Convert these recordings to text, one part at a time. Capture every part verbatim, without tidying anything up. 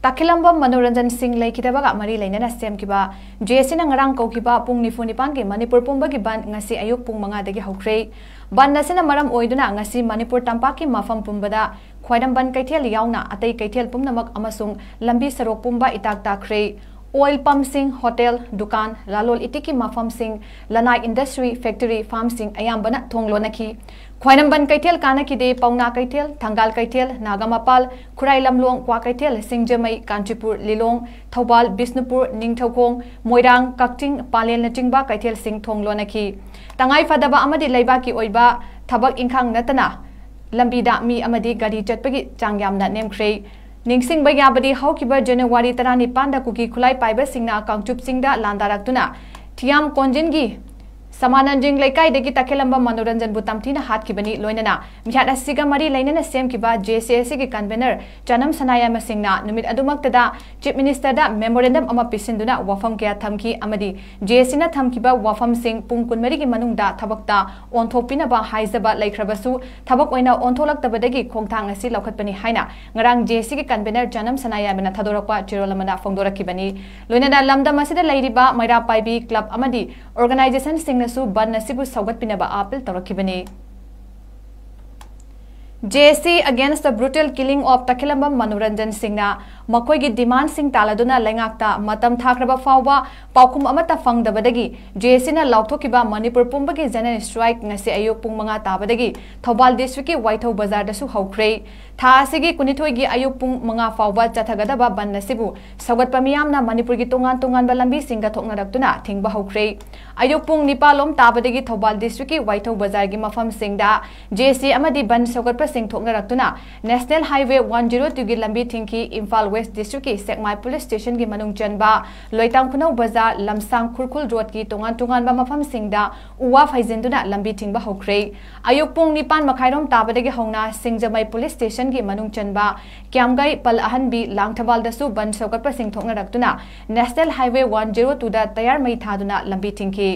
ꯇꯈꯦꯂꯝꯕꯝ ꯃꯅꯣꯔꯟꯖꯟ ꯁꯤꯡ ꯂꯩꯈꯤꯗꯕꯒ ꯃꯔꯤ ꯂꯩꯅꯅ ꯁꯦꯝꯈꯤꯕ ꯖꯦ ꯑꯦꯁ ꯁꯤꯅ ꯉꯔꯥꯡ ꯀꯧꯈꯤꯕ ꯄꯨꯡ ꯅꯤꯐꯨ ꯅꯤꯄꯥꯟꯒꯤ ꯃꯅꯤꯄꯨꯔ ꯄꯨꯝꯕꯒꯤ ꯕꯟꯗ ꯉꯁꯤ ꯑꯌꯨꯛ ꯄꯨꯡ ꯃꯉꯥꯗꯒꯤ ꯍꯧꯈ꯭ꯔꯦ꯫ ꯕꯟꯗ ꯑꯁꯤꯅ ꯃꯔꯝ ꯑꯣꯏꯗꯨꯅ ꯉꯁꯤ ꯃꯅꯤꯄꯨꯔ ꯇꯝꯄꯥꯛꯀꯤ ꯃꯐꯝ ꯄꯨꯝꯕꯗ ꯈ꯭ꯋꯥꯏꯔꯝꯕꯟ ꯀꯩꯊꯦꯜ ꯌꯥꯎꯅ ꯑꯇꯩ ꯀꯩꯊꯦꯜ ꯄꯨꯝꯅꯃꯛ ꯑꯃꯁꯨꯡ ꯂꯝꯕꯤ ꯁꯣꯔꯣꯛ ꯄꯨꯝꯕ ꯏꯇꯥꯛ ꯇꯥꯛꯈ꯭ꯔꯦ꯫ ꯑꯣꯏꯜ ꯄꯝꯁꯤꯡ, ꯍꯣꯇꯦꯜ, ꯗꯨꯀꯥꯟ, ꯂꯂꯣꯜ ꯏꯇꯤꯛꯀꯤ ꯃꯐꯝꯁꯤꯡ, ꯂꯅꯥꯏ ꯏꯟꯗꯁꯇ꯭ꯔꯤ, ꯐꯦꯛꯇꯔꯤ, ꯐꯥꯔꯝꯁꯤꯡ ꯑꯌꯥꯝꯕꯅ ꯊꯣꯡ ꯂꯣꯟꯅꯈꯤ꯫ ꯈ꯭ꯋꯥꯏꯔꯝꯕꯟ ꯀꯩꯊꯦꯜ ꯀꯥꯟꯅꯈꯤꯗꯦ, ꯄꯥꯎꯅꯥ ꯀꯩꯊꯦꯜ, ꯊꯪꯒꯥꯜ ꯀꯩꯊꯦꯜ, ꯅꯥꯒꯥꯃꯄꯥꯜ, ꯈꯨꯔꯥꯏ ꯂꯝꯂꯣꯡ, ꯀ꯭ꯋꯥꯀꯩꯊꯦꯜ, ꯁꯤꯡꯖꯃꯩ, ꯀꯥꯟꯆꯤꯄꯨꯔ, ꯂꯤꯂꯣꯡ, ꯊꯧꯕꯥꯜ, ꯕꯤꯁꯅꯨꯄꯨꯔ, ꯅꯤꯡꯊꯧꯈꯣꯡ, ꯃꯣꯏꯔꯥꯡ, ꯀꯛꯆꯤꯡ, ꯄꯥꯂꯦꯜꯅꯆꯤꯡꯕ ꯀꯩꯊꯦꯜꯁꯤꯡ ꯊꯣꯡ ꯂꯣꯟꯅꯈꯤ꯫ ꯇꯉꯥꯏ ꯐꯗꯕ ꯑꯃꯗꯤ ꯂꯩꯕꯥꯛꯀꯤ ꯑꯣꯏꯕ ꯊꯕꯛ ꯏꯪꯈꯥꯡ ꯅꯠꯇꯅ ꯂꯝꯕꯤꯗ ꯃꯤ ꯑꯃꯗꯤ ꯒꯥꯔꯤ ꯆꯠꯄꯒꯤ ꯆꯥꯡ ꯌꯥꯝꯅ ꯅꯦꯝꯈ꯭ꯔꯦ꯫ ꯅꯤꯡꯁꯤꯡꯕ ꯌꯥꯕꯗꯤ, ꯍꯧꯈꯤꯕ ꯖꯅꯋꯥꯔꯤ ꯇꯔꯥꯅꯤꯄꯥꯟꯗ ꯀꯨꯀꯤ ꯈꯨꯠꯂꯥꯏ ꯄꯥꯏꯕꯁꯤꯡꯅ ꯀꯥꯡꯆꯨꯞ ꯆꯤꯡꯗ ꯂꯥꯟꯗꯥꯔꯛꯇꯨꯅ ꯊꯤꯌꯥꯝ ꯀꯣꯟꯖꯤꯟꯒꯤ ꯁꯃꯥꯅꯟꯖꯤꯡ ꯂꯩꯀꯥꯏꯗꯒꯤ ꯇꯈꯦꯂꯝꯕ ꯃꯅꯣꯔꯟꯖꯟꯕꯨ ꯇꯝꯊꯤꯅ ꯍꯥꯠꯈꯤꯕꯅꯤ꯫ ꯂꯣꯏꯅꯅ ꯃꯤꯍꯥꯠ ꯑꯁꯤꯒ ꯃꯔꯤ ꯂꯩꯅꯅ ꯁꯦꯝꯈꯤꯕ ꯖꯦ ꯑꯦꯁ ꯁꯤꯒꯤ ꯀꯟꯚꯦꯅꯔ ꯆꯅꯝ ꯁꯅꯥꯌꯥꯏꯃꯁꯤꯡꯅ ꯅꯨꯃꯤꯠ ꯑꯗꯨꯃꯛꯇꯗ ꯆꯤꯐ ꯃꯤꯅꯤꯁꯇꯔꯗ ꯃꯦꯃꯣꯔꯦꯟꯗꯝ ꯑꯃ ꯄꯤꯁꯤꯟꯗꯨꯅ ꯋꯥꯐꯝ ꯀꯌꯥ ꯊꯝꯈꯤ ꯑꯃꯗꯤ ꯖꯦ ꯑꯦꯁ ꯁꯤꯅ ꯊꯝꯈꯤꯕ ꯋꯥꯐꯝꯁꯤꯡ ꯄꯨꯡ ꯀꯨꯟꯃꯔꯤꯒꯤ ꯃꯅꯨꯡꯗ ꯊꯕꯛꯇ ꯑꯣꯟꯊꯣꯛꯄꯤꯅꯕ ꯍꯥꯏꯖꯕ ꯂꯩꯈ꯭ꯔꯕꯁꯨ, ꯊꯕꯛ ꯑꯣꯏꯅ ꯑꯣꯟꯊꯣꯛꯂꯛꯇꯕꯗꯒꯤ ꯈꯣꯡꯊꯥꯡ ꯑꯁꯤ ꯂꯧꯈꯠꯄꯅꯤ ꯍꯥꯏꯅ ꯉꯔꯥꯡ ꯖꯦ ꯑꯦꯁ ꯁꯤꯒꯤ ꯀꯟꯚꯦꯅꯔ ꯆꯅꯝ ꯁꯅꯥꯌꯥꯏꯃꯅ ꯊꯥꯗꯣꯔꯛꯄ ꯆꯦꯔꯣꯜ ꯑꯃꯗ ꯐꯣꯡꯗꯣꯔꯛꯈꯤꯕꯅꯤ꯫ ꯂꯣꯏꯅꯅ ꯂꯝꯗꯝ ꯑꯁꯤꯗ ꯂꯩꯔꯤꯕ ꯃꯩꯔꯥ ꯄꯥꯏꯕꯤ ꯀ꯭ꯂꯕ ꯑꯃꯗꯤ ꯑꯣꯔꯒꯅꯥꯏꯖꯦꯁꯟꯁꯤꯡꯅꯁꯨ ꯕꯟꯗ ꯑꯁꯤꯕꯨ ꯁꯧꯒꯠꯄꯤꯅꯕ ꯑꯥꯄꯤꯜ ꯇꯧꯔꯛꯈꯤꯕꯅꯤ꯫ J A C against the brutal killing of Takhellambam Manoranjan ꯁꯤꯡꯅ ꯃꯈꯣꯏꯒꯤ ꯗꯤꯃꯥꯟꯁꯤꯡ ꯇꯥꯜꯂꯗꯨꯅ ꯂꯩꯉꯥꯛꯇ ꯃꯇꯝ ꯊꯥꯈ꯭ꯔꯕ ꯐꯥꯎꯕ ꯄꯥꯎꯈꯨꯝ ꯑꯃꯠꯇ ꯐꯪꯗꯕꯗꯒꯤ J A Cꯅ ꯂꯥꯎꯊꯣꯛꯈꯤꯕ ꯃꯅꯤꯄꯨꯔ ꯄꯨꯝꯕꯒꯤ ꯖꯦꯅꯔꯦꯜ ꯁ꯭ꯇ꯭ꯔꯥꯏꯛ ꯉꯁꯤ ꯑꯌꯨꯛ ꯄꯨꯡ ꯃꯉꯥ ꯇꯥꯕꯗꯒꯤ ꯊꯧꯕꯥꯜ ꯗꯤꯁꯇ꯭ꯔꯤꯛꯀꯤ ꯋꯥꯏꯊꯧ ꯕꯖꯥꯔꯗꯁꯨ ꯍꯧꯈ꯭ꯔꯦ꯫ ꯊꯥ ꯑꯁꯤꯒꯤ ꯀꯨꯟꯅꯤꯊꯣꯏꯒꯤ ꯑꯌꯨꯛ ꯄꯨꯡ ꯃꯉꯥ ꯐꯥꯎꯕ ꯆꯠꯊꯒꯗꯕ ꯕꯟꯗ ꯑꯁꯤꯕꯨ ꯁꯧꯒꯠꯄ ꯃꯤꯌꯥꯝꯅ ꯃꯅꯤꯄꯨꯔꯒꯤ ꯇꯣꯉꯥꯟ ꯇꯣꯉꯥꯟꯕ ꯂꯝꯕꯤꯁꯤꯡꯗ ꯊꯣꯛꯅꯔꯛꯇꯨꯅ ꯊꯤꯡꯕ ꯍꯧꯈ꯭ꯔꯦ꯫ ꯑꯌꯨꯛ ꯄꯨꯡ ꯅꯤꯄꯥꯜ ꯂꯣꯝ ꯇꯥꯕꯗꯒꯤ ꯊꯧꯕꯥꯜ ꯗꯤꯁꯇ꯭ꯔꯤꯛꯀꯤ ꯋꯥꯏꯊꯧ ꯕꯖꯥꯔꯒꯤ ꯃꯐꯝꯁꯤꯡꯗ J A C ꯑꯃꯗꯤ ꯕꯟꯗ ꯁꯧꯒꯠꯄꯁꯤꯡ ꯊꯣꯛꯅꯔꯛꯇꯨꯅ National Highway one zero two ꯒꯤ ꯂꯝꯕꯤ ꯊꯤꯡꯈꯤ꯫ ꯏꯝꯐꯥꯜ ꯋꯦꯁ ꯗꯤꯁꯇ꯭ꯔꯤꯛꯀꯤ ꯁꯦꯛꯃꯥꯏ ꯄꯨꯂꯤꯁ ꯁ꯭ꯇꯦꯁꯟꯒꯤ ꯃꯅꯨꯡ ꯆꯟꯕ ꯂꯣꯏꯇꯥꯡ ꯈꯨꯅꯧ ꯕꯖꯥꯔ, ꯂꯝꯁꯥꯡ, ꯈꯨꯔꯈꯨꯜ ꯔꯣꯗꯀꯤ ꯇꯣꯉꯥꯟ ꯇꯣꯉꯥꯟꯕ ꯃꯐꯝꯁꯤꯡꯗ ꯎ ꯋꯥ ꯐꯩꯖꯤꯟꯗꯨꯅ ꯂꯝꯕꯤ ꯊꯤꯡꯕ ꯍꯧꯈ꯭ꯔꯦ꯫ ꯑꯌꯨꯛ ꯄꯨꯡ ꯅꯤꯄꯥꯟ ꯃꯈꯥꯏꯔꯣꯝ ꯇꯥꯕꯗꯒꯤ ꯍꯧꯅ ꯁꯤꯡꯖꯃꯩ ꯄꯨꯂꯤꯁ ꯁ꯭ꯇꯦꯁꯟꯒꯤ ꯃꯅꯨꯡ ꯆꯟꯕ ꯀ꯭ꯌꯥꯝꯒꯩ, ꯄꯜ ꯑꯍꯟꯕꯤ, ꯂꯥꯡꯊꯕꯥꯜꯗꯁꯨ ꯕꯟꯗ ꯁꯧꯒꯠꯄꯁꯤꯡ ꯊꯣꯛꯅꯔꯛꯇꯨꯅ National Highway one zero two ꯗ ꯇꯌꯥꯔ ꯃꯩ ꯊꯥꯗꯨꯅ ꯂꯝꯕꯤ ꯊꯤꯡꯈꯤ꯫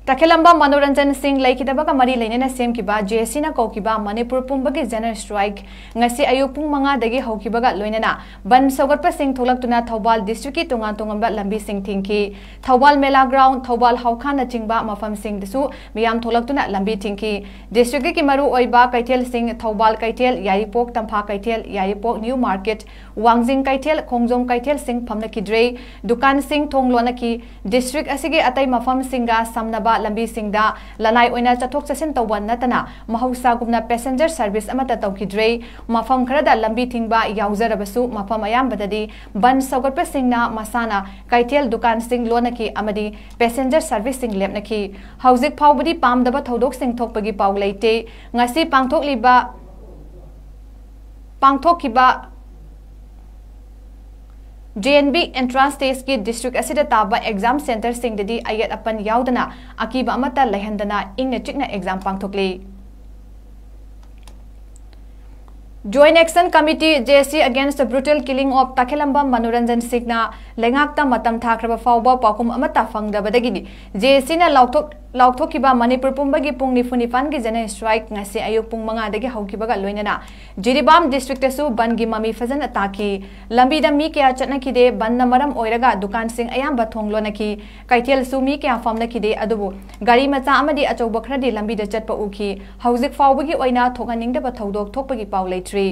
ꯇꯈꯦꯂꯝꯕ ꯃꯅꯣꯔꯟꯖꯟ ꯁꯤꯡ ꯂꯩꯈꯤꯗꯕꯒ ꯃꯔꯤ ꯂꯩꯅꯅ ꯁꯦꯝꯈꯤꯕ ꯖꯦ ꯑꯦ ꯁꯤꯅ ꯀꯧꯈꯤꯕ ꯃꯅꯤꯄꯨꯔ ꯄꯨꯝꯕꯒꯤ ꯖꯦꯅꯔꯦꯜ ꯁ꯭ꯇ꯭ꯔꯥꯏꯛ ꯉꯁꯤ ꯑꯌꯨꯛ ꯄꯨꯡ ꯃꯉꯥꯗꯒꯤ ꯍꯧꯈꯤꯕꯒ ꯂꯣꯏꯅꯅ ꯕꯟ ꯁꯧꯒꯠꯄꯁꯤꯡ ꯊꯣꯛꯂꯛꯇꯨꯅ ꯊꯧꯕꯥꯜ ꯗꯤꯁꯇ꯭ꯔꯤꯛꯀꯤ ꯇꯣꯉꯥꯟ ꯇꯣꯉꯥꯟꯕ ꯂꯝꯕꯤꯁꯤꯡ ꯊꯤꯡꯈꯤ꯫ ꯊꯧꯕꯥꯜ ꯃꯦꯂꯥ ꯒ꯭ꯔꯥꯎꯟ, ꯊꯧꯕꯥꯜ ꯍꯥꯎꯈꯥꯟꯅꯆꯤꯡꯕ ꯃꯐꯝꯁꯤꯡꯗꯁꯨ ꯃꯤꯌꯥꯝ ꯊꯣꯛꯂꯛꯇꯨꯅ ꯂꯝꯕꯤ ꯊꯤꯡꯈꯤ꯫ ꯗꯤꯁꯇ꯭ꯔꯤꯛꯇꯒꯤ ꯃꯔꯨ ꯑꯣꯏꯕ ꯀꯩꯊꯦꯜꯁꯤꯡ ꯊꯧꯕꯥꯜ ꯀꯩꯊꯦꯜ, ꯌꯥꯏꯔꯤꯄꯣꯛ ꯇꯝꯐꯥ ꯀꯩꯊꯦꯜ, ꯌꯥꯏꯔꯤꯄꯣꯛ ꯅ꯭ꯌꯨ ꯃꯥꯔꯀꯦꯠ, ꯋꯥꯡꯖꯤꯡ ꯀꯩꯊꯦꯜ, ꯈꯣꯡꯖꯣꯝ ꯀꯩꯊꯦꯜꯁꯤꯡ ꯐꯝꯅꯈꯤꯗ꯭ꯔꯦ꯫ ꯗꯨꯀꯥꯟꯁꯤꯡ ꯊꯣꯡ ꯂꯣꯟꯅꯈꯤ꯫ ꯗꯤꯁꯇ꯭ꯔꯤꯛ ꯑꯁꯤꯒꯤ ꯑꯇꯩ ꯃꯐꯝꯁꯤꯡꯒ ꯁꯝꯅꯕ ꯂꯝꯕꯤꯁꯤꯡꯗ ꯂꯅꯥꯏ ꯑꯣꯏꯅ ꯆꯠꯊꯣꯛ ꯆꯠꯁꯤꯟ ꯇꯧꯕ ꯅꯠꯇꯅ ꯃꯍꯧꯁꯥꯒꯨꯝꯅ ꯄꯦꯁꯦꯟꯖꯔ ꯁꯔꯚꯤꯁ ꯑꯃꯠꯇ ꯇꯧꯈꯤꯗ꯭ꯔꯦ꯫ ꯃꯐꯝ ꯈꯔꯗ ꯂꯝꯕꯤ ꯊꯤꯡꯕ ꯌꯥꯎꯖꯔꯕꯁꯨ, ꯃꯐꯝ ꯑꯌꯥꯝꯕꯗꯗꯤ ꯕꯟ ꯁꯧꯒꯠꯄꯁꯤꯡꯅ ꯃꯁꯥꯅ ꯀꯩꯊꯦꯜ ꯗꯨꯀꯥꯟꯁꯤꯡ ꯂꯣꯟꯅꯈꯤ ꯑꯃꯗꯤ ꯄꯦꯁꯦꯟꯖꯔ ꯁꯔꯚꯤꯁꯁꯤꯡ ꯂꯦꯞꯅꯈꯤ꯫ ꯍꯧꯖꯤꯛ ꯐꯥꯎꯕꯗꯤ ꯄꯥꯝꯗꯕ ꯊꯧꯗꯣꯛꯁꯤꯡ ꯊꯣꯛꯄꯒꯤ ꯄꯥꯎ ꯂꯩꯇꯦ꯫ ꯉꯁꯤ ꯄꯥꯡꯊꯣꯛꯂꯤꯕ ꯄꯥꯡꯊꯣꯛꯈꯤꯕ ꯖꯦ ꯑꯦꯟ ꯕꯤ ꯑꯦꯟꯇ꯭ꯔꯥꯟꯁ ꯇꯦꯁꯀꯤ ꯗꯤꯁꯇ꯭ꯔꯤꯛ ꯑꯁꯤꯗ ꯇꯥꯕ ꯑꯦꯛꯖꯥꯝ ꯁꯦꯟꯇꯔꯁꯤꯡꯗꯗꯤ ꯑꯌꯦꯠ ꯑꯄꯟ ꯌꯥꯎꯗꯅ ꯑꯀꯤꯕ ꯑꯃꯠꯇ ꯂꯩꯍꯟꯗꯅ ꯏꯪꯅ ꯆꯤꯛꯅ exam ꯄꯥꯡꯊꯣꯛꯂꯤ꯫ Joint Action Committee, J A C, against the brutal killing of Takhellambam Manoranjan ꯁꯤꯡꯅ ꯂꯩꯉꯥꯛꯇ ꯃꯇꯝ ꯊꯥꯈ꯭ꯔꯕ ꯐꯥꯎꯕ ꯄꯥꯎꯈꯨꯝ ꯑꯃꯠꯇ ꯐꯪꯗꯕꯗꯒꯤꯗꯤ ꯖꯦ ꯑꯦ ꯁꯤꯅ ꯂꯥꯎꯊꯣꯛ-, ꯂꯥꯎꯊꯣꯛꯈꯤꯕ ꯃꯅꯤꯄꯨꯔ ꯄꯨꯝꯕꯒꯤ ꯄꯨꯡ ꯅꯤꯐꯨ ꯅꯤꯄꯥꯟꯒꯤ ꯖꯦꯅꯔꯦꯜ ꯁ꯭ꯇ꯭ꯔꯥꯏꯛ ꯉꯁꯤ ꯑꯌꯨꯛ ꯄꯨꯡ ꯃꯉꯥꯗꯒꯤ ꯍꯧꯈꯤꯕꯒ ꯂꯣꯏꯅꯅ ꯖꯤꯔꯤꯕꯥꯝ ꯗꯤꯁꯇ꯭ꯔꯤꯛꯇꯁꯨ ꯕꯟꯒꯤ ꯃꯃꯤ ꯐꯖꯅ ꯇꯥꯈꯤ꯫ ꯂꯝꯕꯤꯗ ꯃꯤ ꯀꯌꯥ ꯆꯠꯅꯈꯤꯗꯦ꯫ ꯕꯟꯅ ꯃꯔꯝ ꯑꯣꯏꯔꯒ ꯗꯨꯀꯥꯟꯁꯤꯡ ꯑꯌꯥꯝꯕ ꯊꯣꯡ ꯂꯣꯟꯅꯈꯤ꯫ ꯀꯩꯊꯦꯜꯁꯨ ꯃꯤ ꯀꯌꯥ ꯐꯝꯅꯈꯤꯗꯦ, ꯑꯗꯨꯕꯨ ꯒꯥꯔꯤ ꯃꯆꯥ ꯑꯃꯗꯤ ꯑꯆꯧꯕ ꯈꯔꯗꯤ ꯂꯝꯕꯤꯗ ꯆꯠꯄ ꯎꯈꯤ꯫ ꯍꯧꯖꯤꯛ ꯐꯥꯎꯕꯒꯤ ꯑꯣꯏꯅ ꯊꯣꯛꯍꯟꯅꯤꯡꯗꯕ ꯊꯧꯗꯣꯛ ꯊꯣꯛꯄꯒꯤ ꯄꯥꯎ ꯂꯩꯇ꯭ꯔꯤ꯫